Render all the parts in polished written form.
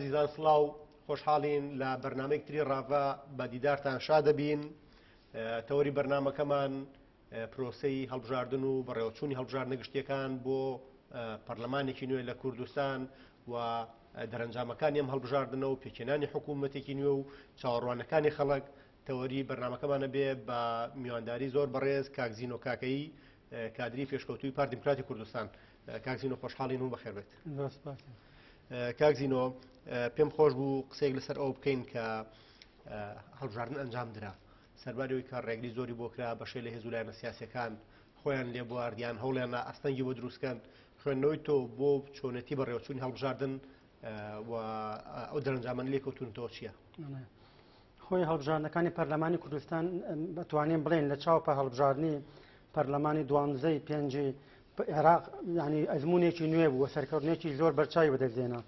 ئازیزان سڵاو، خۆشحاڵین لە بەرنامەیەک تری ڕاڤە بە دیدارتان شا دەبین. تەوەری بەرنامەکەمان پرۆسەی هەڵبژاردن و بەڕێوەچوونی هەڵبژاردنە گشتیەکان بۆ پەرلەمانێکی نوێ لە کوردستان و دەرەنجامەکانی ئەم هەڵبژاردنە و پێکهێنانی حکوومەتێکی نوێ و چاوەڕوانەکانی خەڵک. تەوەری بەرنامەکەمانە بێ بە میوانداری زۆر بەڕێز کاک زینۆ کاکەیی کادری پێشکەوتووی پارتی دیموکراتی کوردستان. کاک زینۆ خۆشحاڵین و بەخێر بێت. کاک زینۆ پێم خۆش بوو قسەیەک لەسەر ئەوە بکەین کە هەڵبژاردن ئەنجام درا، سەرباری ئەوەی کە ڕێگری زۆری بۆ کرا، بەشێ لە هێز و لایەنە سیاسیەکان خۆیان لێبوارد یان هەوڵیان نا ئاستەنگی بۆ دروستکەن. خوێندنەوەی تۆ بۆ چۆنێتی بەڕێوەچوونی هەڵبژاردن و ئەو دەرەنجامانە لێکەوتونەتەوە چییە؟ خۆی هەڵبژاردنەکانی پەرلەمانی کوردستان بەتوانین بڵێن لە چاو پە هەڵبژاردنی پەرلەمانی دوانزەی پێنجی عێراق ینی ئەزمونێکی نوێ بووە، سەرکەوتنێکی زۆر بەرچاوی بەدەستێنا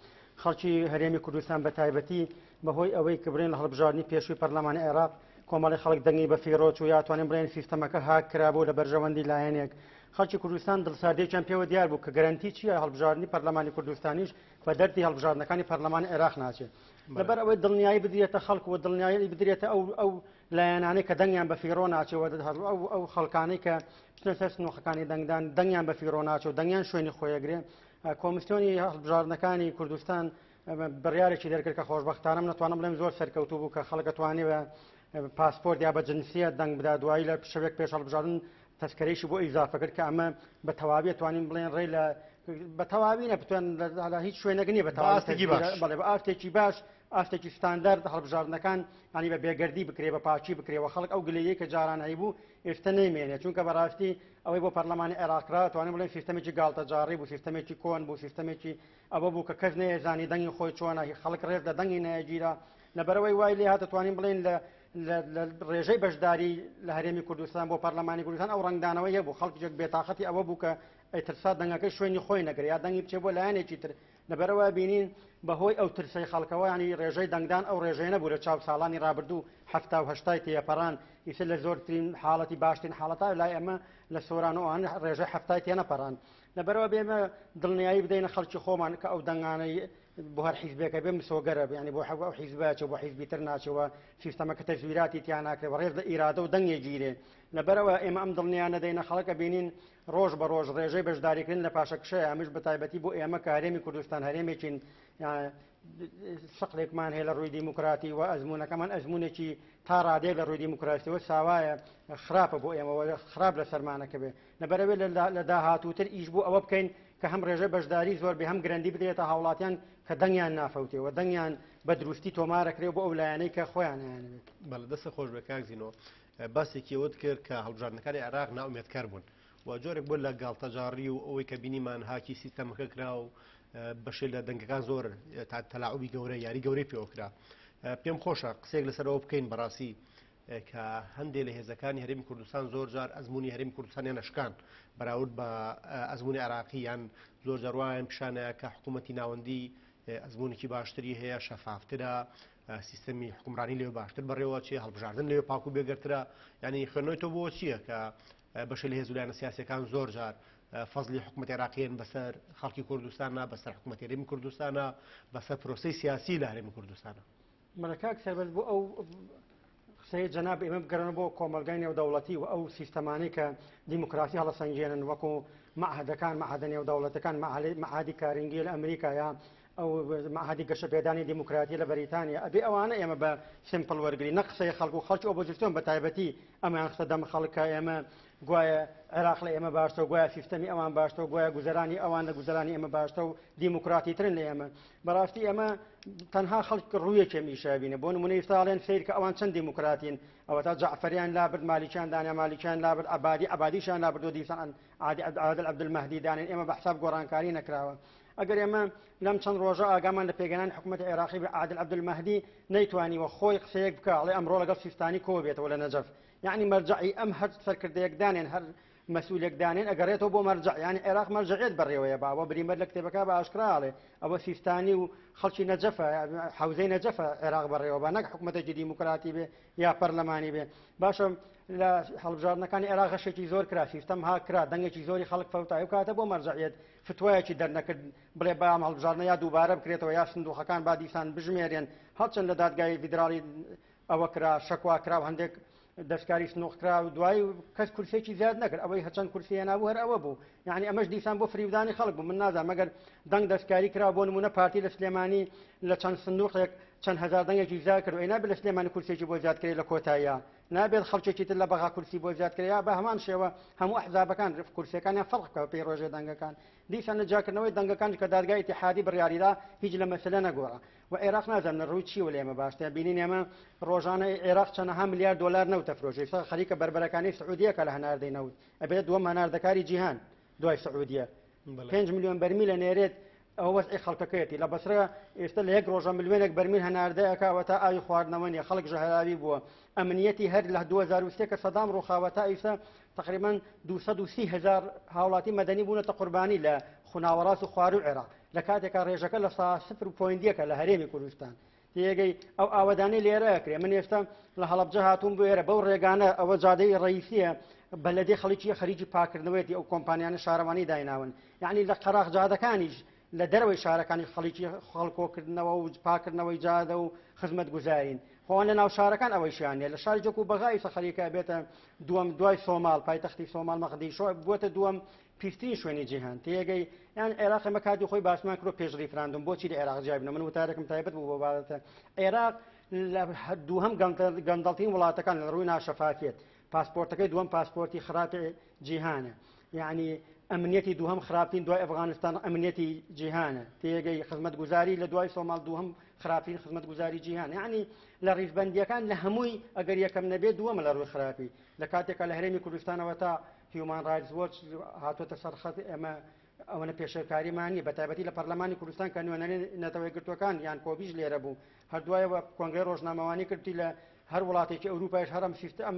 خەڵکی هەرێمی کوردستان، بە تایبەتی بەهۆی ئەوەی کە بڵێن لە هەڵبژاردنی پێشووی پەرلەمانی عێراق کۆمەڵی خەڵک دەنگی بە فیڕۆچ و یاتوانین بڵێن سیستەمەکە هاک کرابوو لە بەرژەوەندی لایەنێک، خەڵکی کوردستان دڵساردێکیان پێوە دیار بوو کە گەرەنتی چییە هەڵبژاردنی پەرلەمانی کوردستانیش بە دەردی هەڵبژاردنەکانی پەرلەمانی عێراق ناچێت. لەبەر ئەوەی دڵنیایی بدرێتە خەڵک و دڵنیایی بدرێتە ئەو لایەنانەی کە دەنگیان بە فیڕۆ ناچێەوە، ئەو خەڵکانەی کە بچنە سەر سنووقەکانی دەنگدان دەنگیان بە فیڕۆ ناچێ و دەنگیان شوێنی خۆیەگرێ، کۆمیسیۆنی هەڵبژاردنەکانی کوردستان بڕیارێکی دەرکرد کە خۆشبەختانە من نەتوانم بڵێم زۆر سەرکەوتوو بوو، کە خەڵک توانێ بە پاسپۆرت یا بە جنسیە دەنگ بدا. دوایی لە شەوێک پێش هەڵبژاردن تەسکەرەیشی بۆ ئیزافە کرد کە ئەمە بە تەواوی توانین بڵێن ڕێ لە بە تەواوی نەبتوان لە هیچ شوێنێک نییە بە تەواوی باش، بەڵێ بە ئاستێکی باش، ئاستێکی ستاندارد هەڵبژاردنەکان ینی بە بێگەردی بکرێ، بە پاکی بکرێ و خەڵک ئەو گلەیەی کە جاران هەیبوو ئێستا نەیمێنێ. چونکە بەڕاستی ئەوەی بۆ پەرلەمانی عێراق کرا توانین بڵێن سیستەمێکی گاڵتەجاڕی بوو، سیستەمێکی کۆن بوو، سیستەمێکی ئەوە بوو کە کەس نەیەزانی دەنگی خۆی چۆنە، خەڵک ڕێز لە دەنگی نەیەگیرا. لەبەرەوەی وای لێ هاتە توانین بڵێن لە ڕێژەی بەشداری لە هەرێمی کوردستان بۆ پەرلەمانی کوردستان ئەو ڕەنگدانەوەی هەبوو، خەڵکێک بێتاقەتی ئەوە بوو کە ئەیترسا دەنگەکەی شوێنی خۆی نەگرێ یا دەنگی بچێ بۆ لایەنێکی تر. لەبەرەوە بینین بەهۆی ئەو ترسەی خەڵکەوە ینی ڕێژەی دەنگدان ئەو ڕێژەیە نەبوو لە چاو ساڵانی ڕابردوو 70 و 80ی تێپەڕان. ئیسە لە زۆرترین حاڵەتی باشترین حاڵەتا لای ئەمە لە سۆران و ئەوان ڕێژەی 70ی تێنەپەڕان. لەبەرەوە بێمە دڵنیایی بدەینە خەڵکی خۆمان کە ئەو دەنگانەی بۆ هەر حیزبێکە بێ مسۆگەرە، ینی بۆ ئەو حیزبە چێ بۆ حیزبی تر ناچەوە، سیستەمەکە تەزویراتی تیا ناکرێ و ڕێز لە ئیرادە و دەنگێ گیرێ. لەبەرەوە ئێمە ئەم دڵنیا نەدەینە خەڵکە بینین ڕۆژ بە ڕۆژ ڕێژەی بەشداریکردن لە پاشەکشەیە. ئەمش بە تایبەتی بۆ ئێمە کە هەرێمی کوردستان هەرێمێکین سقلێکمان هەیە لە ڕووی دیموکراتی و ئەزمونەکەمان ئەزمونێکی تا ڕادەیەک لە ڕووی دیموکراسیەوە ساوایە، خراپە بۆ ئێمەوە، خراپ لە سەرمانەکە بێ. لەبەرەوەی لە داهاتووتر ئیش بۆ ئەوە بکەین کە هەم ڕێژەی بەشداری زۆر بێ، هەم گرەندی بدرێتە هاوڵاتیان کە دەنگیان نافەوتێ و دەنگیان بە دروستی تۆمارەکرێ بۆ ئەو لایەنەی کە خۆیان هەیانەوێت. بەڵێ دەستە خۆش بێ کاک زینۆ. باسێکی ئەوەت کرد کە هەڵبژاردنەکانی عێراق نائومێدکەر بوون و جۆرێک بوو لە گاڵتەجاڕی و ئەوەی کە بینیمان هاکی سیستەمەکە کرا و بەشێ لە دەنگەکان زۆر تەلاعوبی گەورە یاری گەورەی پێوە کرا. پێم خۆشە قسەیەک لەسەر ئەوە بکەین بەڕاستی کە هەندێک لە هێزەکانی هەرێمی کوردستان زۆر جار ئەزمموی هەرێمی کوردستانیان نەشکان بەراورد بە ئەزمموی عراقی، یان زۆر جاروایان پیشانەیە کە حکوومەتی ناوەندی ئەزمونێکی باشتری هەیە، شەفافترە، سیستەمی حکومڕانی لێ باشتر بەڕێوە چێ، هەڵبژاردن لێ پاک و بێگەرترە. ینی خوێندنەوەی تۆ بۆ چییە کە بەشە لە هێز و لایەنە سیاسەکان زۆر جار فەزلی حکوومەت عێراقیان بەسەر خەڵکی کوردستانە، بەسەر حکوومەت هەرێمی کوردستانە، بەسەر پرۆسەی سیاسی لە هەرێمی کوردستانە؟ بەڵێ کاک سەربەست، بۆ ئەو قسەی جەناب ئێمە بگەڕێنەوە بۆ کۆمەڵگای نێودەوڵەتی و ئەو سیستەمانەی کە دیموکراسی هەڵەسەنگێنن، وەکو مەعهدەکان، مەعهدە نێودەوڵەتەکان، مەعهدی کارنگی لە ئەمریکا یا ئەو مەعهدی گەشەپێدانی دیموکراتی لە بەریتانیا، ئەبێ ئەوانە ئێمە بە sample وەرگری، نە قسەی خەڵک و خەڵکی ئۆپۆزیسیۆن بە تایبەتی ئەمەیان خستە دەم خەڵک کە ئێمە گوایە عێراق لە ئێمە باشتە و گوایە سیستەمی ئەوان باشتە و گوایە گوزەرانی ئەوان لە گوزەرانی ئێمە باشتە و دیموکراتی ترن لە ئێمە. بەڕاستی ئێمە تەنها خەڵک ڕوویەکی ئیشە بینە. بۆ نمونە ئێستا سیر کە ئەوان چەند دیموکراتین، ئەوە تا جەعفەریان لابرد، مالیکیان دانیا، مالیکیان لابرد، عەبادی عەبادیشیان لابرد و دیسان عادل عەبدولمەهدی دانێن. ئێمە بە حساب گۆڕانکاری نەکراوە. ئەگەر ئێمە لەم چەند ڕۆژە ئاگامان لە پێگەنان حکوومەتی عێراقی بە عادل عەبدولمەهدی نەیتوانیوە خۆی قسەیەک بکە، ئەڵێ ئەمڕۆ لەگەڵ سیستانی کۆ بێتەوە لە نەجەف. یعنی مەرجعی ئەم هەر سەرکردەیەک دانێن هەر مەسئولێک دانێن ئەگەڕێتەوە بۆ مەرجع، یانی عێراق مەرجعیەت بەڕێوەیە با، ئەوە بریمەر لە کتێبەکە بە ئاشکرا ئەڵێ ئەوە سیستانی و خەڵکی نەجەفە، حەوزەی نەجەفە عێراق بەڕێوە با، نەک حکومەتێکی دیموکراتی بێ یا پەرلەمانی بێ. باشە لە هەڵبژاردنەکانی عێراق غەشێکی زۆر کرا، سیستەم هاک کرا، دەنگێکی زۆری خەڵک فەوتا، ئەو کاتە بۆ مەرجعیەت فتوایەکی دەرنەکرد بڵێ با ئەم هەڵبژاردنە یا دووبارە بکرێتەوە یا سندوقەکان با دیسان بژمێرێن، هەرچەند لە دادگای فیدراڵی ئەوە کرا، شەکوا کرا و هەندێک دەستکاری سنوق کرا و دوای کەس کورسێکی زیاد نەکرد، ئەوەی هەچەند کورسی هێنابوو هەر ئەوە بوو. یعنی ئەمەش دیسان بۆ فریودانی خەڵک بوو. من نازانم مەگەر دەنگ دەستکاری کرا، بۆ نمونە پارتی لە سلێمانی لە چەند سندوقێک چەند هەزار دەنگێکی زیاد کرد، ئەی نابێت لە سلێمانی کورسێکی بۆ زیاد کرێ لە کۆتاییە، نابێت خەڵکێکی تر لە بەغا کورسی بۆ زیاد کرێ، یا بە هەمان شێوە هەموو ئەحزابەکان کورسیەکانیان فەرق بکە پێی ڕێژەی دەنگەکان. دیسان لە جیاکردنەوەی دەنگەکان کە دادگای ئیتیحادی بڕیاریدا هیچ لە مەسەلە نەگۆڕا. و عێراق نازانم لە ڕووی چیەوە لە ئێمە باشترە. بینین ئێمە ڕۆژانە عێراق چەنەها ملیار دۆلار نەوت ئەفرۆشێ، ئێستا خەریکە بەربەرەکانی سعودیەکە لە هەناردەی نەوت ئەبێت دووەم هەناردەکاری جیهان دوای سعودیە، 5 ملیۆن بەرمیل ئەنێرێت. ئەوە وەزعی خەڵکەکەیەتی لە بەسرە ئێستا لە یەک ڕۆژە ملیۆنێک بەرمیل هەناردەیەکە، ئەوە تا ئاوی خواردنەوە نییە، خەڵک ژەهراوی بووە. ئەمنیەتی هەر لە 2003 کە سەدام ڕووخاوە تا ئێستا تقریبا 230 هزار هاوڵاتی مەدەنی بوونەتە قوربانی لە خوناوەڕاست و خواروو عێراق، لە کاتێکا ڕێژەکە لە سا سفر و point یەکە لە هەرێمی کوردستان. تێگەی ئەو ئاوەدانەی لێرە ئەکرێ. من ئێستا لە هەڵەبجە هاتووم بۆ ئێرە بەو ڕێگانە، ئەوە جادەی ڕئیسیە، بەلەدی خەڵکی خەریکی پاکردنەوەیەتی، ئەو کۆمپانیانە شارەوانی دایناون، یعنی لە قەراغ جادەکانیش لە دەرەوەی شارەکانی خەڵکی خەڵکۆکردنەوە و پاکردنەوەی جادە و خزمەت گوزارین. خۆوان لە ناو شارەکان ئەوەیشیان نیە. لە شاری جۆک و بەغای خەریکە بێتە دووەم دوای سۆماڵ، پایتەختی سۆماڵ مەقدیشۆ بووەتە دووەم پیسترین شوێنی جیهان. تێگەی یان عێراق ئێمە کاتی خۆی باسمان کرد پێش ڕیفراندۆم بۆچی لە عێراق جیای بنە. من وتارێکم تایبەت بوو بۆ بابەتە عێراق لە دووهەم گەندەڵترین وڵاتەکان لە ڕووی ناشەفافیەت، پاسپۆرتەکەی دووەم پاسپۆرتی خراپی جیهانە، یعنی ئەمنیەتی دووهەم خراپترین دوای ئەفغانستان ئەمنیەتی جیهانە. تێگەی خزمەتگوزاری لە دوای سۆماڵ دووهەم خراپترین خزمەتگوزاری جیهان، یعنی لە ڕیزبەندیەکان لە هەمووی ئەگەر یەکەم نەبێت دووەمە لە ڕووی خراپی. لە کاتێکا لە هەرێمی کوردستانەوە تا هیومان ڕایتس وۆچ هاتووەتە سەر خەت، ئێمە ئەوەنە پێشێلکاریمان نییە، بە تایبەتی لە پەرلەمانی کوردستان کە نوێنەری نەتەوە یەکگرتووەکان یان کۆبیش لێرە بوو، هەر دوایەوە کۆنگرەی ڕۆژنامەوانی کردی لە هەر وڵاتێکی ئەوروپایش هەر ئەم سیستە ئەم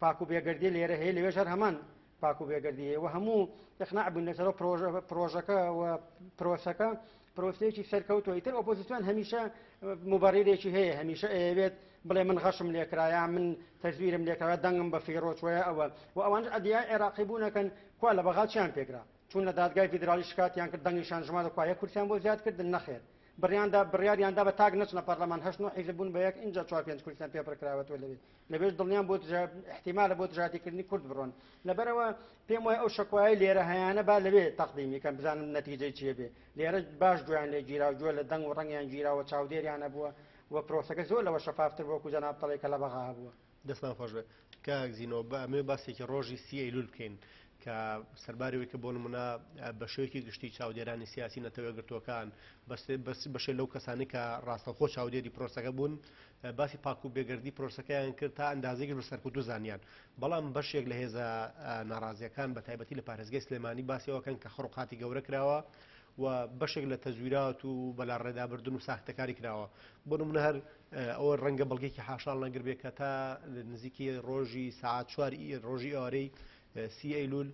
پاک و بێگەردی لێرە هەیە، لەوێش هەر هەمان پاک و بێگەردی هەیە و هەموو ئقناع بوون لەسەر پرۆژەکە و پرۆسەکە پرۆسەیەکی سەرکەوتووە. ئیتر ئۆپۆزیسیۆن هەمیشە موبەڕیرێکی هەیە، هەمیشە ئەیەوێت بڵێ من غەشم لێکرا یا من تەزویرم لێکرا، دەنگم بە فیڕۆ چووە ئەوە و ئەوانش ئەدیای عێراقی بوونەکەن. کوا لە بەغا چیان پێکرا؟ چون لە دادگای فیدراڵی شکاتیان کرد، دەنگیشان ژمارە، کوا یەک کورسیان بۆ زیاد کردن؟ نەخێر، بڕیاندا بڕیاریاندا بە تاک نەچنە پەرلەمان، 8 9 حیزب بوون بە یەک، ئینجا 4 5 کورسیان پێ پڕکراوەتەوە لەوێ. لەوێش دڵنیام بۆ احتیمالە بۆ دژایەتیکردنی کورد بڕۆن. لەبەرەوە پێم وایە ئەو شەکوایە لێرە هەیانە با لەوێ تەقدیمی کەن، بزانم نەتیجەی چییە بێ. لێرە باش گوێیان لێ گیرا و گوێ لە دەنگ و ڕەنگیان گیراوە، چاودێریان هەبووە و پرۆسەکە زۆر لەوە شەفافتر بووە وەکو جەناب تەڵێ کە لە بەغا هەبووە. دەستمان خۆش بێت کاک زینۆ. بە ئەمێ باسێکی ڕۆژی 30 ئەیلول بکەین کە سەرباری ئەوەی کە بۆ نمونە بە شێوەیەکی گشتی چاودێرانی سیاسی نەتەوە یەکگرتووەکان بەشێ لەو کەسانی کە ڕاستەوخۆ چاودێری پرۆسەکە بوون باسی پاک و بێگەردی پرۆسەکەیان کرد تا ئەندازێکیش بە سەرکەوتوو زانیان، بەڵام بەشێک لە هێزە ناڕازیەکان بە تایبەتی لە پارێزگای سلێمانی باسی ئەوەکەن کە خڕوقاتی گەورە کراوە و بەشێک لە تەزویرات و بەلاڕێدابردن و ساختەکاری کراوە. بۆ نمونە هەر ئەوە ڕەنگە بەڵگێکی حاشاڵ نەگر بێت کە تا نزیکی ڕۆژی ساعت 4 ڕۆژی ئێوارەی 30 ئەیلول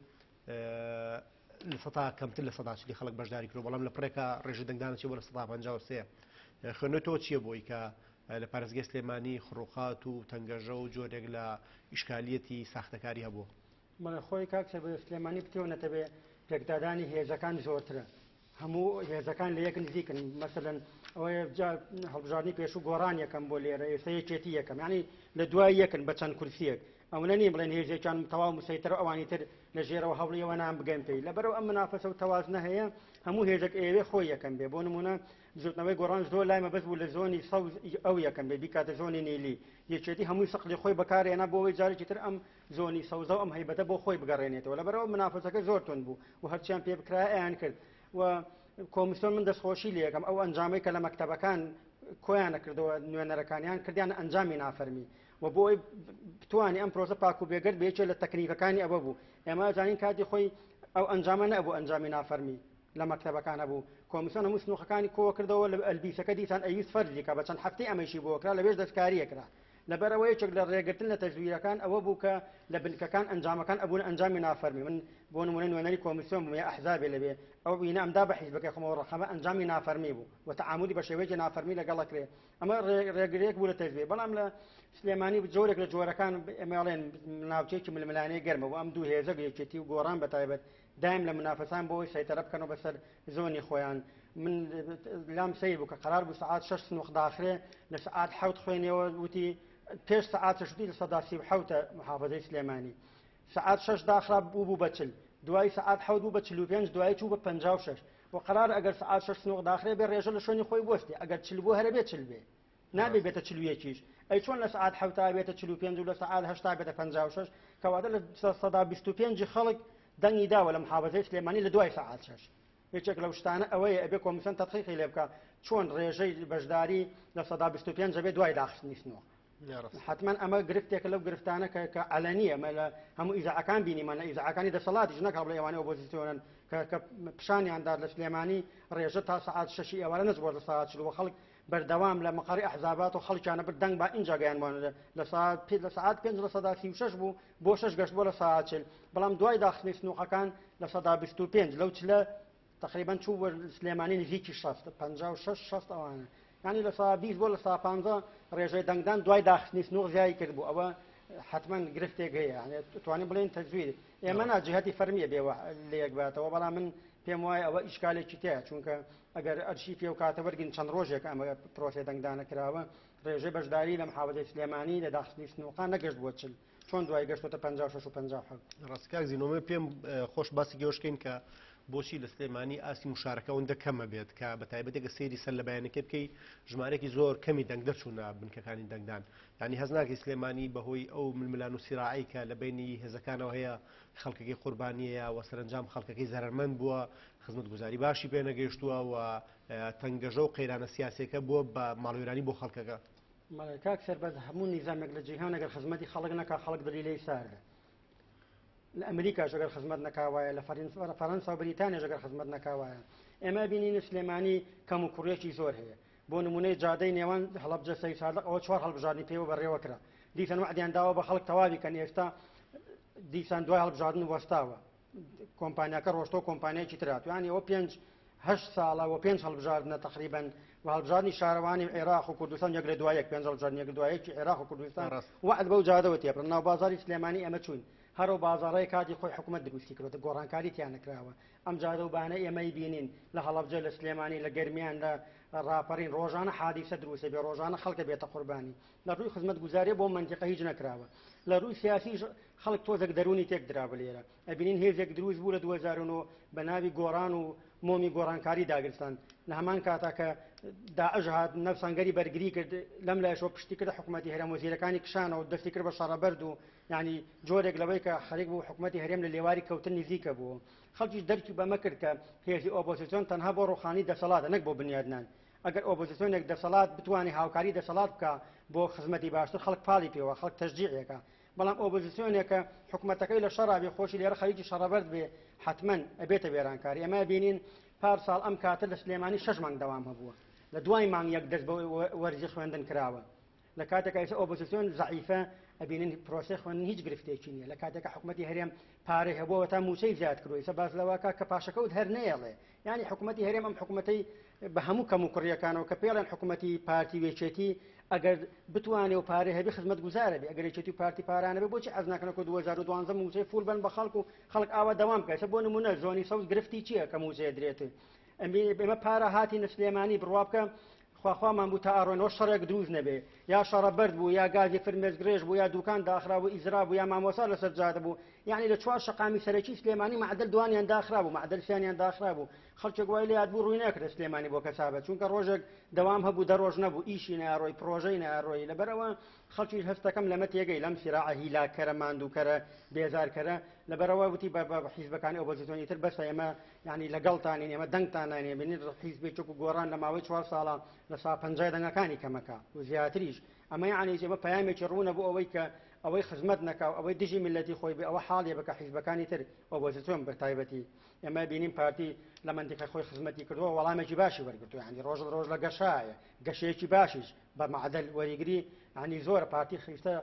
لە سەتا کەمتر لە سەدا 40 خەڵک بەشداری کرد، بەڵام لە پڕێکا ڕێژە دەنگدانە چی بۆ لە سەدا 53. خوێندنەوەی تۆ چییە بۆی کە لە پارێزگای سلێمانی خڕوقات و تەنگەژە و جۆرێک لە ئیشکالیەتی ساختەکاری هەبووە؟ بەڵێ خۆی کاک سەربەرز، سلێمانی بتێونەتەبێ پێکدادانی هێزەکان زۆرترە، هەموو هێزەکان لە یەک نزیکن. مەسەلەن ئەوەیە هەڵبژاردنی پێشوو گۆڕان یەکەم بۆ لێرە، ئێستا یەکێتی یەکەم، یعنی لە دوای یەکن بە چەند کورسیەک. ئەوە نیم بڵێن هێزێکیان تەواو مسەیتەر و ئەوانی تر لە ژێرەوە هەوڵیەوە نام بگەن پێی. لەبەرەوە ئەم منافەسە و تەوازنە هەیە، هەموو هێزێک ئەیەوێ خۆی یەکەم بێ. بۆ نمونە بزوتنەوەی گۆڕان زۆر لای مەبەست بوو لە زۆنی سەوز ئەو یەکەم بێ، بیکاتە زۆنی نیلی. یەکێتی هەمووی سەقلی خۆی بەکارهێنا بۆ ئەوەی جارێکی تر ئەم زۆنی سەوزە و ئەم هەیبەتە بۆ خۆی بگەڕێنێتەوە. لەبەرەوە منافەسەکە زۆر توند بوو و هەرچیان پێ بکرایە ئەیان کرد. و کۆمیسیۆن من دەستخۆشی لێکەم ئەو ئەنجامەی کە لە مەکتەبەکان کۆیانە کردەوە نوێنەرەکانیان کردیان ئەنجامی نافەرمی و بۆ ئەوەی بتوانێ ئەم پرۆسە پاک و بێگەرد بە یەکێ لە تەکنیکەکانی ئەوە بوو. ئێمە زانین کاتی خۆی ئەو ئەنجامە نەبوو ئەنجامی نافەرمی لە مەکتەبەکان هەبوو. کۆمیسیۆن هەموو سنووقەکانی کۆوە کردەوە لە ئەلبیسەکە دیسان ئەویست فەرزی کە بە چەند هەفتەی ئەمەیشی بۆ کرا، لەوێش دەستکاریە کرا. لەبەرئەوە یەکێک لە ڕێگرتن لە تەزویرەکان ئەوە بوو کە لە بنکەکان ئەنجامەکان ئەبوون ئەنجامی نافەرمی. من بۆ نمونە نوێنەری کۆمیسیۆن بووم یا ئەحزابێ لەوێ، ئەو بینە ئەمدا بە حیزبەکەی خۆمەوە ڕەقەمە ئەنجامی نافەرمی بوو و تەعامولی بە شێوەیەکی نافەرمی لەگەڵ ئەکرێ. ئەمە ڕێگرێک بوو لە تەزویر. بەڵام لە سلێمانی جۆرێک لە جۆرەکان ئێمە ئەڵێن ناوچەیەکی ململانێ گەرمە بوو، ئەم دوو هێزە یەکێتی و گۆڕان بە تایبەت دایم لە منافەسان بۆ ئەوەی سەیتەرە بکەنەوە بەسەر زۆنی خۆیان. من لام سەیر بوو کە قەرار بوو سەعات 6 سنوق داخرێ، لە سەعات 7 خوێنیەوە وتی پێش سەعات 6 وتی 37% محافظەی سلێمانی. سەعات 6 داخرا بوو بە 40، دوای سەعات 7 بوو بە 45، دوای چوو بە 56. و قەرار ئەگەر سەعات 6 سنوق داخرێ بێ ڕێژە لە شوێنی خۆی بوەستێ، ئەگەر 40 بوو هەرە بێ 40 بێ، نابێ بێتە 41یش. ئەی چۆن لە سەعات 7 بێتە 45 و لە سەعات 8 بێتە 56؟ کەواتە لە 25% خەڵک دەنگی داوە لە محافظەی سلێمانی لە دوای سەعات 6. یەکێک لەو شتانە ئەوەیە ئەبێ کۆمیسیۆن تەدقیقی لێ بکە چۆن ڕێژەی بەشداری لە 25% بێ دوای داخستنی سنوق. حتما ئەمە گرفتێکە لەو گرفتانە کە عەلەنیە. ئەمە لە هەموو ئیزاعەکان بینیمان، لە ئیزاعەکانی دەسەڵاتیش نەک هەڵبڵێ ئەوانەی ئۆپۆزیسیۆنن کە پیشانیان داد لە سلێمانی ڕێژە تا سەعات 6 ئێوارە نەچبووە لە سەعات 40 و خەڵک بەردەوام لە مەقەڕی ئەحزابات و خەڵکیانە برد دەنگ با ئینجا گەیانبووان لە سەعات پێ لە سەعات 5 36% بوو بۆ 6 گەشت بۆ لە سەعات 40. بەڵام دوای داخستنی سنووقەکان لە 25% لەو چلە تقریبا چوو بۆ سلێمانی نزیکی 60 56 60 ئەوانە، یعنی لە سا 20 بۆ لە سا 15 ڕێژەی دەنگدان دوای داخستنی سنووق زیای کرد بوو. ئەوە حتما گرفتێک هەیە، یعنی توانین بڵێن تەزویر. ئێمە نا جهەتی فەرمیە بێوە لەیەک باتەوە، بەڵام من پێم وایە ئەوە ئیشکالێکی تایە، چونکە ئەگەر ئەرشیفی و کاتە وەرگین چەند ڕۆژێک ئەمە پرۆسەی دەنگدانە کراوە، ڕێژەی بەشداری لە محافظەی سلێمانی لە داخستنی سنووقان نەگەشت بووە 40، چۆن دوای گەشتۆتە 56 و 57؟ ڕاست کاک زینۆمە، پێم خۆش باسی گەوشکەین کە بۆچی لە سلێمانی ئاستی مشارەکە ئەوەندە کەمە بێت، کە بە تایبەتێکە سەیری سەر لە بەیانەکە بکەی ژمارەیەکی زۆر کەمی دەنگ دەرچوونە بنکەکانی دەنگدان. یعنی هەز ناکەی سلێمانی بەهۆی ئەو ململان و سیراعەی کە لە بینی هێزەکانەوە هەیە خەڵکەکەی قوربانیەیە و سەرنجام خەڵکەکەی زەرەرمەند بووە، خزمەتگوزاری باشی پێ نەگەیشتووە و تەنگەژە و قەیرانە سیاسیەکە بووە بە ماڵوێرانی بۆ خەڵکەکە. کاک سەربەز، هەموو نیزامێک لە جیهان ئەگەر خزمەتی خەڵک نەکا خەڵک دڵی لێی ساردە. لە ئەمریکاش ئەگەر خزمەت نەکاوایە، لە فەرەنسا و بریتانیاش ئەگەر خزمەت نەکاوایە. ئێمە بینین سلێمانی کەم و کوڕێکی زۆر هەیە. بۆ نمونەی جادەی نێوان هەڵەبجە سەید سادق ئەوە 4 هەڵبژاردنی پێوە بەڕێوە کرا، دیسان وعدیان داوە بە خەڵک تەواوی کەن، ئێستا دیسان دوای هەڵبژاردن وەستاوە، کۆمپانیاکە ڕۆشتەوە کۆمپانیایکی تر هاتوو. یعنی ئەوە 5 8 ساڵە و 5 هەڵبژاردنە تقریبا و هەڵبژاردنی شارەوانی عێراق و کوردستان یەک لە دوای یەک، 5 هەڵبژاردن یەک لە دوای یەکی عێراق و کوردستان وعد بەو جادەوە تێپڕن. ناو بازاری سلێمانی ئێمە چوین، هەرو بازاڕەی کاتی خۆی حکوومەت دروستی کردووە، گۆڕانکاری تیان نەکراوە. ئەم جادە و بانە ئێمەی بینین لە هەڵەبجە، لە سلێمانی، لە گەرمیان، لە ڕاپەڕین ڕۆژانە حادیسە دروستە بێ، ڕۆژانە خەڵکە بێتە قوربانی. لە ڕووی خزمەتگوزاریە بۆ مەنتیقە هیچ نەکراوە. لە ڕووی سیاسیش خەڵک تۆزێک دەرونی تێک درا لێرە. ئەبینین هێزێک دروست بوو لە 2009 بە ناوی گۆڕان و مۆمی گۆڕانکاری داگرستان. لە هەمان کاتا کە داعش هات نەفسانگەری بەرگری کرد، لەم لایشەوە پشتی کرد حکوومەتی هەرێم، وەزیرەکانی کشانەوە دەستی کرد بە شەڕەبەرد و یعنی جۆرێک لەوەی کە خەریک بوو حکوومەتی هەرێم لە لێواری کەوتن نزیکە بوو. خەڵکیش دەرکی بەمە کرد کە هێزی ئۆپۆزیسیۆن تەنها بۆ ڕوخانی دەسەڵاتە نەک بۆ بنیادنان. ئەگەر ئۆپۆزیسیۆنێک دەسەڵات بتوانێت هاوکاری دەسەڵات بکە بۆ خزمەتی باشتر، خەڵک پاڵی پێوە، خەڵک تەشجیعێکە. بەڵام ئۆپۆزیسیۆنێکە حکوومەتەکەی لە شەڕابێ خۆشی لێرە خەریکی شەڕەبەرد بێ، حتمما ئەبێتە وێرانکاری. ئێمە بینین پار ساڵ ئەم کاتە لە سلێمانی 6 مانگ دەوام هەبووە، لە دوای مانگ یەک دەست بە وەرزی خوێندن کراوە. لە کاتێکا ئێستا ئۆپۆزیسیۆن زەعیفە، ئەبینین پرۆسەی خوێندن هیچ گرفتێکی نییە. لە کاتێکە حکوومەتی هەرێم پارەی هەبووە تا موچەی زیاد کردووە، ئێستا باس لەوەکە کە پاشەکەوت هەر نەیەڵێ. یعنی حکوومەتی هەرێم ئەم حکوومەتەی بە هەموو کەم و کوڕیەکانەوە کە پێڵێن حکوومەتی پارتی وێچێتی، ئەگەر بتوانێ و پارەی هەبێ خزمەتگوزارە بێ، ئەگەر یەکێتی و پارتی پارانە بێ بۆچی عەز ناکەنە کە 2012 موچەی فول بن بە خەڵک و خەڵک ئاوا دەوام بکە. ئێستا بۆ نمونە زۆنی سەوز گرفتی چییە کە موچەیە درێت؟ ئێمە پارە هاتینە سلێمانی بڕوا بکە خواخوامان بوو تا ئاڕۆنەوە شەڕێک دروست نەبێ، یا شەڕە بەرد بوو، یا گازی فرمێسکڕێژ بوو، یا دوکان داخرا بوو، ئیزرا بوو، یا مامۆسا لەسەر جادە بوو. یعنی لە 4 شەقامی سەرەکی سلێمانی معدل دوانیان داخرا بوو، معدل سیانیان داخرا بوو. خەڵکێک وای لێ هاتبوو ڕووی نەکردە سلێمانی بۆ کەسابەت، چونکە ڕۆژێک دەوام هەبوو، 10 ڕۆژ نەبوو، ئیشی ناڕۆی، پرۆژەی ناڕۆی. لەبەرەوە خەڵکیش هەستەکەم لەمە تێگەی، لەم سیراعە هیلاکەرە، ماندووکەرە، بێزارکەرە. لەبەرەوە وتی بە حیزبەکانی ئۆپۆزیسیۆنی تر بەسە ئێمە یعنی لەگەڵتانین، ئێمە دەنگتان نانێ. بینین حیزبێک وەکو گۆڕان لە ماوەی 4 ساڵە لە سا 50 دەنگەکانی کەمەکە و زیاتریش. ئەمە یعنی ئێمە پەیامێکی ڕوونە بۆ ئەوەی کە ئەوەی خزمەت نەکا و ئەوەی دژی میللەتی خۆی بێ ئەوە حاڵیە بکە حیزبەکانی تر ئۆپۆزیسیۆن بە تایبەتی ئێمە بینین پارتی لە مەنتیقەی خۆی خزمەتی کردووە وەڵامێکی باشی وەرگرتووە یعنی ڕۆژ ڕۆژ لە گەشایە گەشەیەکی باشیش بە معدل وەریگری یعنی زۆرە پارتی خیستە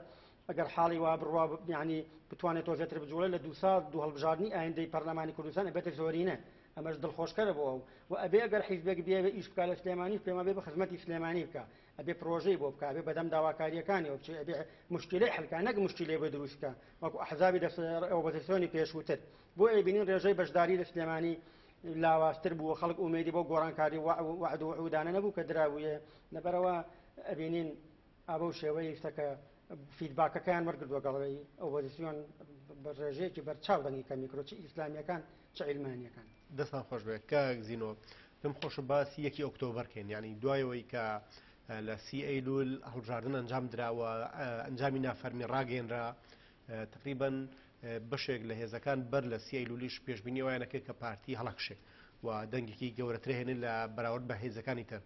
ئەگەر حاڵی وا بڕوا یعنی بتوانێت تۆزێتر بجوڵێ لە دوو ساڵ دوو هەڵبژاردنی ئایندەی پەرلەمانی کوردستان ئەبێتە زۆرینە ئەمەش دڵخۆشکەرە بۆ ئەو و ئەبێ ئەگەر حیزبێک بیەوێ ئیش بکا لە سلێمانی پێما بێ بە خزمەتی سلێمانی بکا ئەبێ پرۆژەی بۆ بکا ئەبێ بەدەم داواکاریەکانیەوە بچێ ئەبێ مشکلەی حلکا نەک مشکلەی بۆ دروست بکا وەکو ئەحزابی ئۆپۆزیسیۆنی پێشووتر بۆ ئەیبینین ڕێژەی بەشداری لە سلێمانی لاوازتر بوو خەڵک ئومێدی بۆ گۆڕانکاری وعد و وعودانە نەبوو کە درابوویە لەبەرەوە ئەبینین ئابە و شێوەی ئیستەکە فیدباکەکەیان وەرگردووە گەڵەوەی ئۆپۆزیسیۆن بە ڕێژەیەکی بەرچاو دەنگی کەمی کردووە چ ئیسلامیەکان چ عیلمانیەکان. دەستان خۆش بێت کاک زینۆ پێم خۆشە باسی یەکی ئۆکتۆبەر کەین یعنی دوایەوەی کە لە سی ئەیلول هەڵبژاردن ئەنجام دراوە ئەنجامی نافەرمی ڕاگەێنرا تقریبا بەشێک لە هێزەکان بەر لە سی ئەیلولیش پێشبینی ئەویان کرد کە پارتی هەڵەکشێ و دەنگێکی گەورەتر هێنێت لە بەراورد بە هێزەکانی تر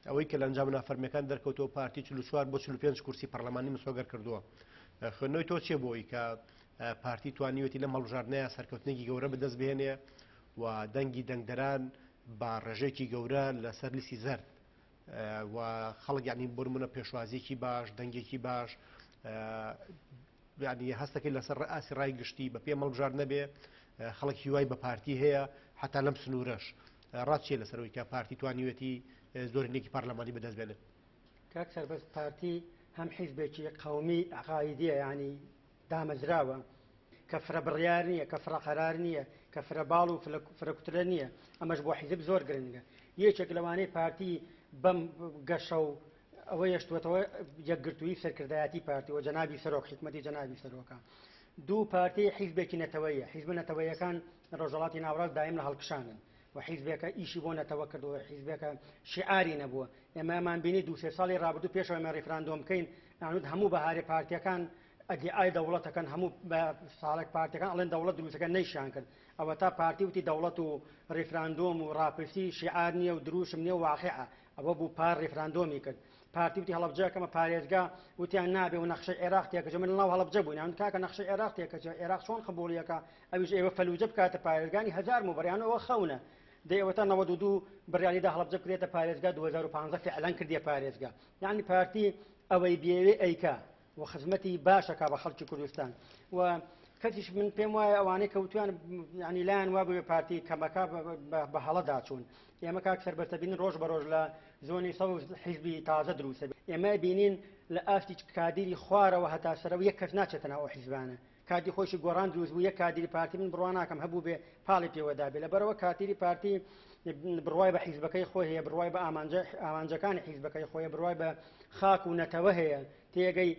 ئەوەی کە لە ئەنجامە نافەرمیەکان دەرکەوتەوە پارتی 44 بۆ 45 کورسی پەرلەمانی مسۆگەر کردووە خوێندنەوەی تۆ چیە بۆ ئەوی کە پارتی توانیوێتی لەم هەڵبژاردنەیە سەرکەوتنێکی گەورە بەدەست بهێنێ و دەنگی دەنگدەران بە ڕێژەیەکی گەورە لەسەر لیستی زەرد و خەڵک یعنی بۆ نمونە پێشوازیەکی باش دەنگێکی باش یعنی هەستەکەی لەسەر ئاسی ڕای گشتی بە پێم هەڵبژارد نەبێ خەڵک هیوای بە پارتی هەیە حتا لەم سنوورەش ڕات چیە لەسەرەوەی کە پارتی توانیوێتی زۆرینێکی پەرلەمانی بەدەست بێنێت؟ کاک سەربەست پارتی هەم حیزبێکی قەومی عقایدیە یعنی دامەزراوە کە فرە بڕیار نییە کە فرە قەرار نییە کە فرە باڵ و فرە کوترە نییە ئەمەش بۆ حیزب زۆر گرنگە یەکێک لەوانەی پارتی بەم گەشە و ئەوە یەشتوەتەوە یەکگرتووی سەرکردایەتی پارتی و جەنابی سەرۆک حکمەتی جەنابی سەرۆکە دوو پارتی حیزبێکی نەتەوەیە حیزبە نەتەوەیەکان ڕۆژهەڵاتی ناوەڕاست دایم لە هەڵکشانن و حیزبێکە ئیشی بۆ نەتەوە کردووە حیزبێکە شیعاری نەبووە ئێمەمان بینی دوو سێ ساڵی ڕابردوو پێشەوە ئێمە ڕیفراندۆم بکەین ئەنوت هەموو بەهارێ پارتیەکان ئەدیعای دەوڵەتەکەن هەموو ساڵێک پارتەکان ئەڵێن دەوڵەت دروستەکە نەیشیان کرد ئەوە تا پارتی وتی دەوڵەت و ڕیفراندۆم و ڕاپرسی شیعار نییە و دروشم نییە و واقعە ئەوە بوو پار ڕیفراندۆمی کرد پارتی وتی هەڵەبجە کەمە پارێزگا وتیان نابێ و نەخشەی عێراق تێکەچێ من لەناو هەڵەبجە بووین ئەمن کاکە نەخشەی عێراق تێکەچێ عێراق چۆن قبوڵیەکە ئەویش ئێوە فەلوجە بکاتە پارێزگانی هەزار موبەریان ئەوە خەونە دەی ئەوەتا 92 بڕیاریدا هەڵەبجە بکرێتە پارێزگا 2015 فعلەن کردیە پارێزگا یعنی پارتی ئەوەی بێوێ ئەیکا و خزمەتی باشەکا بە خەڵکی کوردستان و کەسیش من پێم وایە ئەوانەی کە وتویان ینی لایەن وا بێ پارتی کەمەکە بە هەڵەدا چوون ئێمە کاک سەربەستە بینین ڕۆژ بە ڕۆژ لە زۆنی سەوز حیزبی تازە دروستە ئێمە بینین لە ئاستی کادیری خوارەوە هەتا سەرەوە یەک کەس ناچێتە ناو ئەو حیزبانە کاتی خۆشی گۆڕان دروست بوو یەک کادیری پارتی من بڕوا ناکەم هەبوو بێ پاڵی پێوەدا بێ لەبەرەوە کاتیری پارتی بڕوای بە حیزبەکەی خۆی هەیە بڕوای بە ئامانجەکانی حیزبەکەی خۆی بڕوای بە خاک و نەتەوە هەیە تێگەی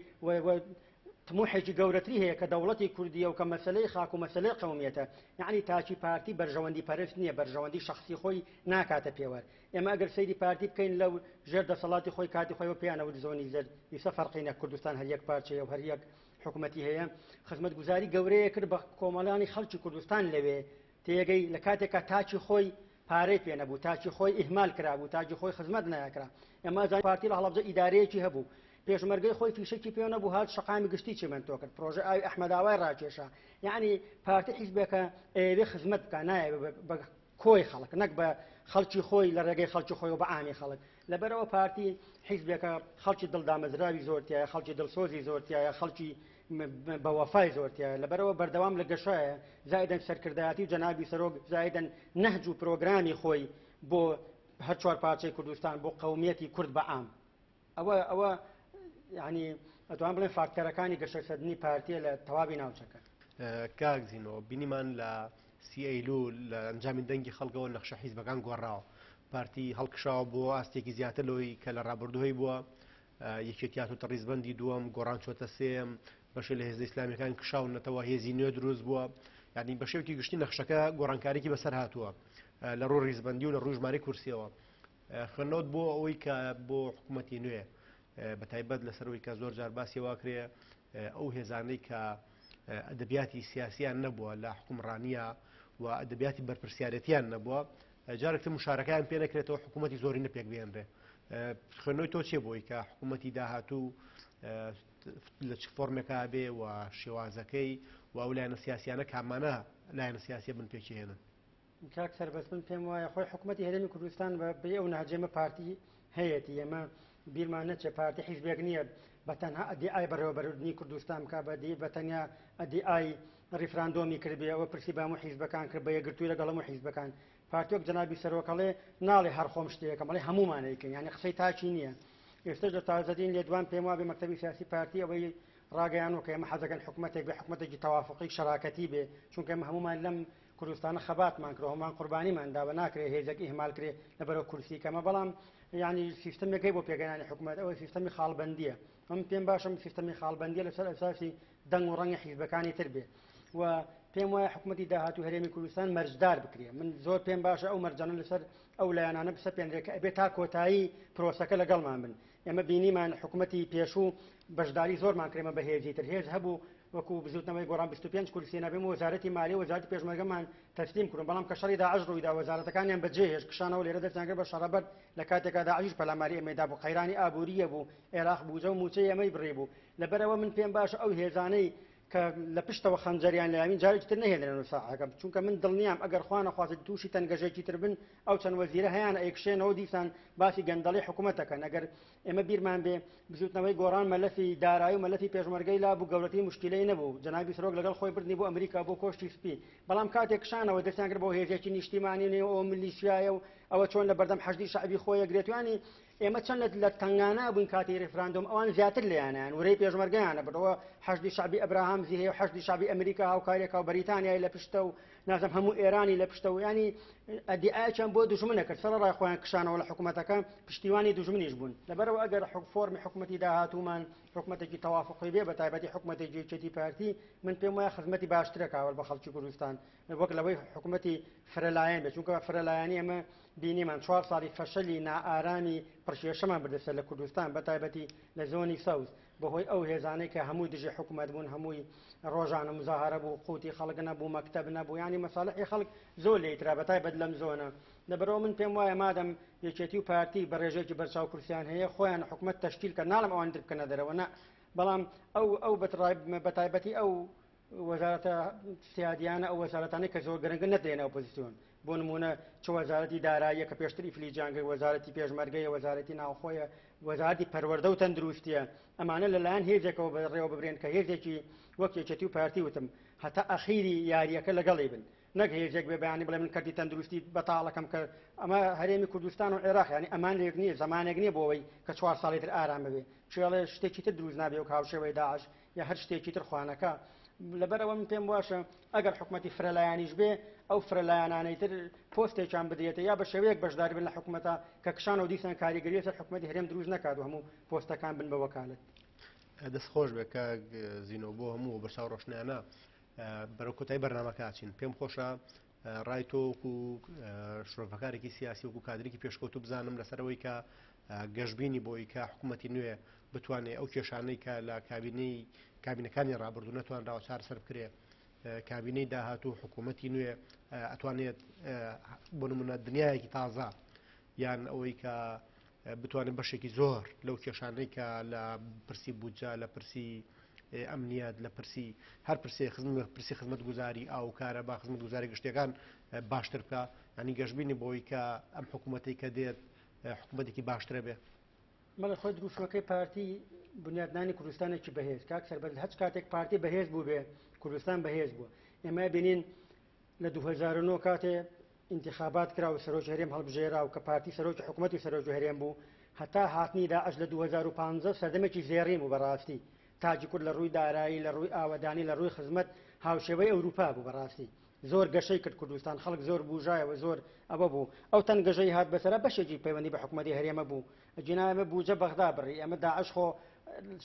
تموحێکی گەورەتری هەیە کە دەوڵەتی کوردیە و کە مەسلەی خاک و مەسلەی قەومیەتە یعنی تاکی پارتی بەرژەوەندی پەرست نییە بەرژەوەندی شخصی خۆی ناکاتە پێوەر ئێمە ئەگەر سەیری پارتی بکەین لەو ژێر دەسەڵاتی خۆی کاتی خۆی و پێیانەوت زۆنی زەرد ئیسە فەرقی نە کوردستان هەر یەک پارچەیە و هەر یەک حکومەتی هەیە خزمەتگوزاری گەورەیە کرد بە کۆمەڵانی خەڵکی کوردستان لەوێ تێگەی لە کاتێکا تاکی خۆی پارەی پێ نەبوو تاکی خۆی ئیهمال کرابوو تاکی خۆی خزمەت ناکرا ئێمە زانین پارتی لە هەڵەبجە ئیدارەیەکی هەبوو پێشمەرگەی خۆی فیشەکی پێ نەبوو هات شەقامی گشتی چیمەنتۆ کرد پرۆژە ئاوی ئەحمەداوای ڕاکێشا یعنی پارتی حیزبێکە ئەیەوێ خزمەت بکا نایەوێ بە کۆی خەڵک نەک بە خەڵکی خۆی لە ڕێگەی خەڵکی خۆی و بە عامی خەڵک لەبەرەوە پارتی حیزبێکە خەڵکی دڵدامەزراوی زۆر تایە خەڵکی دڵسۆزی زۆر تایە خەڵکی بە وەفای زۆر تایە لەبەرەوە بەردەوام لە گەشایە زایدەن سەرکردایەتی و جەنابی سەرۆک زایدەن نەهج و پرۆگرامی خۆی بۆ هەر چوار پارچەی کوردستان بۆ قەومیەتی کورد بە عام ئەوە ئەوە یعنی ئەتوان بڵێن فاکتەرەکانی گەشەسەندنی پارتیە لە تەواوی ناوچەکە. کاک زینۆ بینیمان لە سی ئەیلول لە ئەنجامی دەنگی خەڵکەوە نەخشە حیزبەکان گۆڕاوە پارتی هەڵکشاوە بۆ ئاستێکی زیاتر لەوەی کە لە ڕابردوو هەی بووە یەکێتی هاتۆتە ڕیزبەندی دووەم گۆڕان چۆتە سێم بەشێ لە هێزە ئیسلامیەکان کشاونەتەوە هێزی نوێ دروست بووە یعنی بە شێوکی گشتی نەخشەکە گۆڕانکاریکی بەسەر هاتووە لە ڕوو ڕیزبندی و لە ڕوو ژمارەی کورسیەوە خوێندنەوەت بۆ ئەوەی کە بۆ حکوومەتی نوێ بە تایبەت لەسەرەوەی کە زۆر جار باسی واکرێ ئەو هێزانەی کە ئەدەبیاتی سیاسیان نەبووە لە حکومڕانیە و ئەدەبیاتی بەرپرسیارەتیان نەبووە جارێکتر مشارەکەیان پێ نەکرێتەوە حکوومەتی زۆری نەپێک بێنرێ خوێندنەوەی تۆ چێ بۆی کە حکوومەتی داهاتوو لە چ فۆرمێکا بێ و شێوازەکەی و ئەو لایەنە سیاسیانە کامانە لایەنە سیاسیە بن پێکیهێنن؟ کاک سەربەست من پێم وایە خۆی حکوومەتی هەرێمی کوردستان بە بێ ئەو نەهجێمە پارتی هەیەتی. ئێمە بیرمان نەچێ پارتی حیزبێک نییە بە تەنها ئەدیعای بەڕێوەبردنی کوردستان بکا، بە دی بە تەنیا ئەدیعای ڕیفراندۆمی کردبێ، ئەوە پرسی بە هەموو حیزبەکان کرد بە یەکگرتووی لەگەڵ هەموو حیزبەکان. پارتی وەک جەنابی سەرۆک ئەڵێ ناڵێ هەر خۆم شتێکم، ئەڵێ هەموومان ئەیکەین، یعنی قسەی تاکی نییە. ئێستاش لە تازەترین لێدوان پێم وابێ مەکتەبی سیاسی پارتی ئەوەی ڕاگەیانوە کە ئێمە حەزەکەن حکوومەتێک بێ حکوومەتێکی تەوافقی شەراکەتی بێ، چونکە ئێمە هەموومان لەم کوردستانە خەباتمان کرد، هەموومان قوربانیمان داوە، ناکرێ هێزێک ئیهمال کرێ لەبەرەوە کورسی کەمە. بەڵام یعنی سیستەمێک هەیە بۆ پێگەیانی حکوومەت، ئەوە سیستەمی خاڵبەندیە. ئەم پێم باشم سیستەمی خاڵبەندیە لەسەر ئەساسی دەنگ و ڕەنگی حیزبەکانی تر بێ و پێم وایە حکوومەتی داهاتوو هەرێمی کوردستان مەرجدار بکرێ. من زۆر پێم باشە ئەو مەرجانە لەسەر ئەو لایەنانە بسەپێنرێ کە ئەبێ تا کۆتایی پرۆسەکە لەگەڵمان بن. ئێمە بینیمان حکوومەتی پێشوو بەشداری زۆرمان کرێمە بە هێزی تر، هێز هەبوو وەکو بزوتنەوەی گۆڕان 25 کورسی نەبێم وەزارەتی مالی و وەزارەتی پێشمەرگەمان تەسلیم کردن، بەڵام کە شەڕی داعش ڕوویدا وەزارەتەکانیان بەجێهێشت، کشانەوە لێرە دەستیان کرد بە شەڕەبەرد، لە کاتێکا داعشیش پەلاماری ئێمەی دابوو، قەیرانی ئابووریە بوو، عێراق بوجە و موچەی ئێمەی بڕی بوو. لەبەرەوە من پێم باشە ئەو هێزانەی کە لە پشتەوە خەنجەریان لایوین جارێکی تر نەهێنرێنەوە ساحەکە، چونکە من دڵنیام ئەگەر خوا نەخوازێت تووشی تەنگەژێکی تر بن ئەو چەند وەزیرە هەیان ئەیکشێنەوە دیسان باسی گەندەڵی حکوومەت دەکەن. ئەگەر ئێمە بیرمان بێ بزوتنەوەی گۆڕان مەلەفی دارایی و مەلەفی پێشمەرگەی لابوو، گەورەترین مشکلەی نەبوو، جەنابی سەرۆک لەگەڵ خۆی بردنی بۆ ئەمریکا بۆ کۆشکی سپی، بەڵام کاتێک کشانەوە دەستیان کرد بۆ هێزێکی نیشتیمانی نوێ ئەوە میلیشیایە و ئەوە چۆن لە بەردەم حەشدی شەعبی خۆی ئەگرێت. یانی ئێمە چەند لە تەنگانە بووین کاتی ڕیفراندۆم، ئەوان زیاتر لێیانیان ورەی پێشمەرگەیانە بردەوە. حەشدی شەعبی ئەبراهام زی هەیە و حەشدی شەعبی ئەمریکا هاوکاریەکە و بەریتانیای لە پشتە و نازم هەموو ئێرانی لە پشتە و ینی ئەدیعایەکیان بۆ دوژمنە کرد، سەرەڕای خۆیان کشانەوە لە حکوومەتەکە پشتیوانی دوژمنیش بوون. لەبەرەوە ئەگەر فۆرمی حکوومەتی داهاتوومان حکوومەتێکی تەوافقی بێ، بە تایبەتی حکوومەتێکی یەکێتی پارتی، من پێم وایە خزمەتی باشترە کاوە بە خەڵکی کوردستان وەک لەوەی حکوومەتی فرەلایەن بێت، چونکە فرەلایەنی ئەمە بینیمان 4 ساڵی فەشەلی نائارامی پرشێشەمان بردەسەر لە کوردستان، بە تایبەتی لە زۆنی سەوز، بەهۆی ئەو هێزانەی کە هەمووی دژی حکوومەت بوون، هەمووی ڕۆژانە مزاهرە بوو، قوتی خەڵک نەبوو، مەکتەب نەبوو، ینی مەساڵحی خەڵک زۆر لێیترا بە تایبەت لەم زۆنە. لەبەرەوە من پێم وایە مادەم یەکێتی و پارتی بە ڕێژەیەکی بەرچاو کورسیان هەیە، خۆیان حکوومەت تەشکیل کە ناڵم ئەوان تر بکەنە دەرەوە، نە، بەڵام ئەو بە تایبەتی ئەو وەزارەتە سیادیانە، ئەو وەزارەتانەی کە زۆر گرنگن نەدرێنە ئۆپۆزیسیۆن. بۆ نمونە چ وەزارەتی داراییە کە پێشتر ئیفلیجیان کرد، وەزارەتی پێشمەرگەیە، وەزارەتی ناوخۆیە، وەزارەتی پەروەردە و تەندروستیە، ئەمانە لەلایەن هێزێکەوە بەڕێوە ببرێن کە هێزێکی وەک یەکێتی و پارتی وتم هەتا ئەخیری یاریەکە لەگەڵی بن، نەک هێزێک بێ بەیانی بڵێ من کەرتی تەندروستی بەتاڵەکەم کە ئەمە هەرێمی کوردستان و عێراق، ینی ئەمانێک نییە، زمانێک نییە بۆ ئەوەی کە 4 ساڵی تر ئارام ببێ، چێڵێ شتێکی تر دروست نابێ وەک هاوشێوەی داعش یا هەر شتێکی تر خوانەکە. لەبەرەوە من پێم باشە ئەگەر حکوومەتی فرەلایەنیش بێ ئەو فرەلایەنانەی تر پۆستێکیان بدرێتە یا بە شێوەیەک بەشداری بن لە حکوومەتە کە کشان و دیسان کاریگەری سەر حکوومەتی هەرێم دروست نەکات و هەموو پۆستەکان بن بە وەکالەت. دەست خۆش بێ کاک زینۆ بۆ هەموو بەرچاو ڕۆشنیانە. بەرەو کۆتایی بەرنامەکە ئاچین. پێم خۆشە ڕای تۆ وەکو شرۆڤەکارێکی سیاسی وەکو کادرێکی پێشکەوتوو بزانم لەسەرەوەی کە گەشببینی بۆی کە حکوومەتی نوێ بتوانێت ئەو کێشانەی کە لە کابینەکانی ڕابردوو نەتوانراوە چارەسەر بکرێ، کابینەی داهاتوو حکوومەتی نوێ ئەتوانێت بۆ نمونە دنیایەکی تازە یان ئەوەی کە بتوانێت بەشێکی زۆر لەو کێشانەی کە لە پرسی بودجە، لە پرسی ئەمنیات، لە پرسی هەر پرسێ خزمەت، پرسی خزمەتگوزاری ئاو و کارەبا، خزمەتگوزاری گشتیەکان باشتر بکە، ینی گەشببینی بۆی کە ئەم حکوومەتەی کە دێت حکوومەتێکی باشترە بێ. بەڵێ، خۆی دروشمەکەی پارتی بنیادنانی کوردستانێکی بەهێز. کاک سەربەرز، هەچ کاتێک پارتی بەهێز بوو بێ کوردستان بەهێز بووە. ئێمە بینین لە 2009 کاتێ انتخابات کرا و سەرۆکی هەرێم هەڵبژێرا و کە پارتی سەرۆکی حکوومەت و سەرۆکی هەرێم بوو، هەتا هاتنی داعش لە 2015 سەردەمێکی زێڕین بوو بەڕاستی. تاجی کورد لە ڕووی دارایی، لە ڕووی ئاوەدانی، لە ڕووی خزمەت هاوشێوەی ئەوروپا بوو. بەڕاستی زۆر گەشەی کرد کوردستان، خەڵک زۆر بوژایەوە، زۆر ئەوە بوو. ئەو تەنگەژەی هات بەسەرە بەشێکی پەیوەندی بە حکوومەتی هەرێمە بوو. جینا ئێمە بوجە بەغدا بڕی، ئێمە داعش خۆ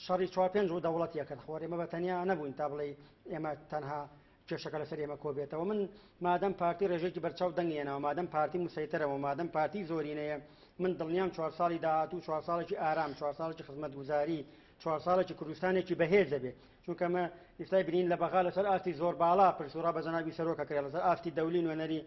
شەڕی 4 5 و دەوڵەتیە کرد، خۆر ئێمە بە تەنیا نەبووین تا بڵێ ئێمە تەنها کێشەکە لەسەر ئێمە کۆبێتەوە. من مادەم پارتی ڕێژێکی بەرچاو دەنگێنەوە، مادەم پارتی مسەیتەرەوە، مادەم پارتی زۆرینەیە، من دڵنیام 4 ساڵی داهاتوو 4 ساڵێکی ئارام، 4 ساڵێکی خزمەتگوزاری، 4 ساڵێکی کوردستانێکی بەهێز دەبێت. چونکە ئەمە ئێستای بینین لە بەغا لەسەر ئاستی زۆر باڵا پرسوڕا بە جەنابی سەرۆکە کرێ، لەسەر ئاستی دەولی نوێنەری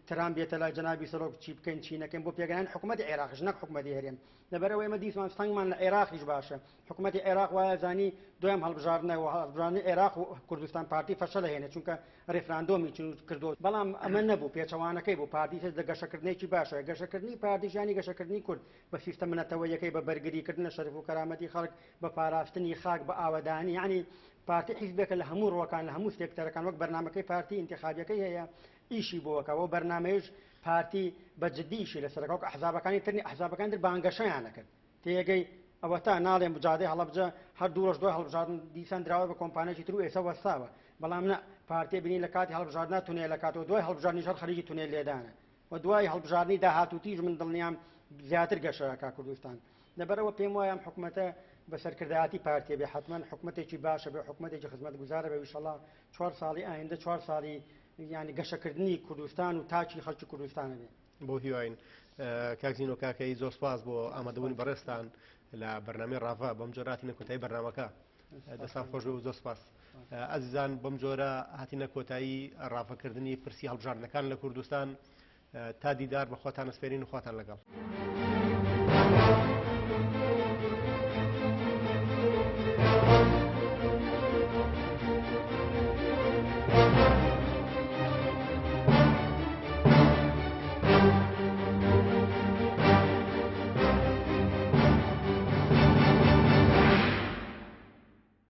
ترامپ بێتە لای جەنابی سەرۆک چی بکەین چی نەکەین بۆ پێگەیان حکوومەتی عێراقش نەک حکوومەتی هەرێم. لەبەرئەوە ئێمە دیسان سەنگمان لە عێراقیش باشە. حکوومەتی عێراق وایە زانی دوام هەڵبژاردنە و هەڵبژاردنی عێراق و کوردستان پارتی فەشەل هێنێ چونکە ڕیفراندۆمی کردو، بەڵام ئەمە نەبوو، پێچەوانەکەی بوو. پارتی لە گەشەکردنێکی باشە، گەشەکردنی پارتیش یانی گەشەکردنی کورد بە سیستەمە نەتەوەیەکەی، بە بەرگریکردن لە شەرەف و کەرامەتی خەڵک، بە پاراستنی خاک، بە ئاوەدانی. یعنی پارتی حیزبێکە لە هەموو ڕووەکان، لە هەموو سێکتەرەکان، وەک بەرنامەکەی پارتی ئینتخابیەکەی هەیە ئیشی بۆ ئەکا، و بەرنامەیش پارتی بە جدی ئیشی لەسەرەکە، وەک ئەحزابەکانی ترنی ئەحزابەکانی تر بانگەشەیان نەکرد. تێگەی ئەوەتا ناڵێم جادەی هەڵەبجە هەر دوو ڕۆژ دوای هەڵبژاردن دیسان دراوە بە کۆمپانیای تر و ئێستا وەستاوە، بەڵام نە پارتی بینی لە کاتی هەڵبژاردنا تونێل لە کاتەوە دوای هەڵبژاردنیش هەر خەریکی تونێل لێدانە و دوای هەڵبژاردنی داهاتووتیش من دڵنیام زیاتر گەشەکە کوردستان. لەبەرەوە پێم وایە ئەم حکومەتە بە سەرکردایەتی پارتیە بێ حتمما حکومەتێکی باشە بێ، حکومەتێکی خزمەتگوزارە بێ. ئینشەڵا 4 ساڵی ئایندە 4 ساڵی یعنی گەشەکردنی کوردستان و تاکی خەڵکی کوردستانە بێ. بۆ هیواین کاک زینۆ کاکەی زۆر سپاس بۆ ئامادەبوونی بەڕێزتان لە بەرنامەی ڕاڤە. بەم جۆرە هاتینە کۆتایی بەرنامەکە. دەستان خۆش بێ و زۆر سپاس. ئازیزان بەم جۆرە هاتینە کۆتایی ڕاڤەکردنی پرسی هەڵبژاردنەکان لە کوردستان. تا دیدار بە خۆتان ئەسپێرین و خواتان لەگەڵ.